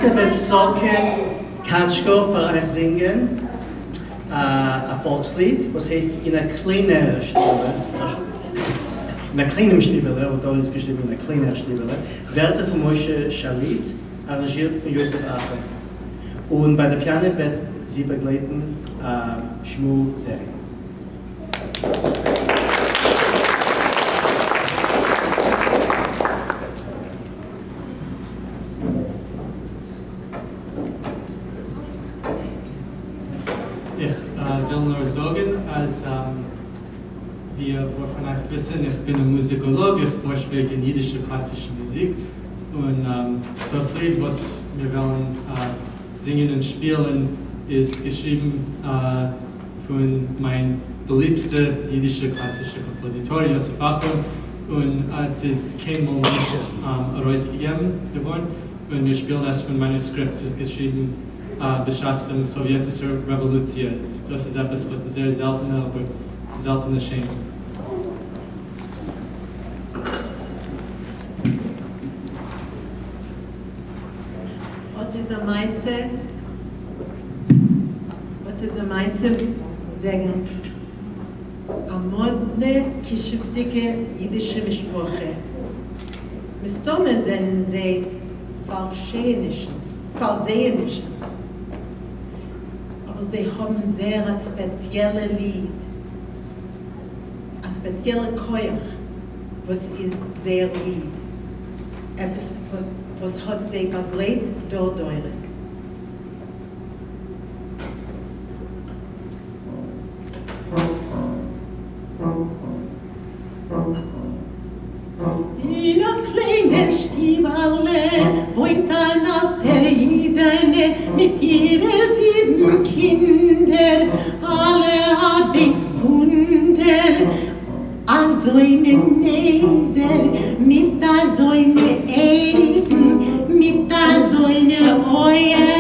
איצטער וועט סאלקע קאטשקא פאר אייך זינגען א פאלקסליד וואס הייסט אין א קליינער שטיבעלע, אין א קליינעם שטיבעלע, און דא איז געשריבן אין א קליינער שטיבעלע, ווערטער פון משה שליט, אראנזשירט פון יוסף אחא. און ביי די פיאנע וועט זי באגלייטן שמואל זערי. איך וויל נאר זאגן אז ווי אפאר פון אייך וויסן, איך בין א מוזיקאלאג, איך פארש וועגן אידישע קלאסישע מוזיק, און דאס ליד וואס מיר וועלן זינגען און שפילן איז געשריבן פון מיין באליבסטע אידישע קלאסישע קאמפאזיטאר יוסף אחאו, און ס'איז קיינמאל נישט ארויסגעגעבן געווארן, און מיר שפילן עס פון מאנוסקריפט, ס'איז געשריבן בשעת דעם סאוויעטישער רעוואלוציע, דאס איז עפעס וואס איז זייער זעלטענע אבער זעלטענע שיין. אָט איז אַ מעשׂה, אָט איז אַ מעשׂה וועגן אַ מאָדנע כּישופֿדיקע ייִדישע משפּחה. מסתּמא זענען זיי פֿאַרשעענישן, פֿאַרזעענישן, אָבער זיי האָבן זייער אַ ספּעציעלע ליד, אַ ספּעציעלע כּוח, וואָס איז זייער ליד. עפעס וואס האט זיי באגלייט דור דורות. אין א קליינער שטיבעלע וואוינט אן אלטע אידענע מיט אירע זיבן קינדער, אלע א בייז וואונדער. אַזױנע נעזער, מיט אַזױנע אױגן, מיט אַזױנע אױערן.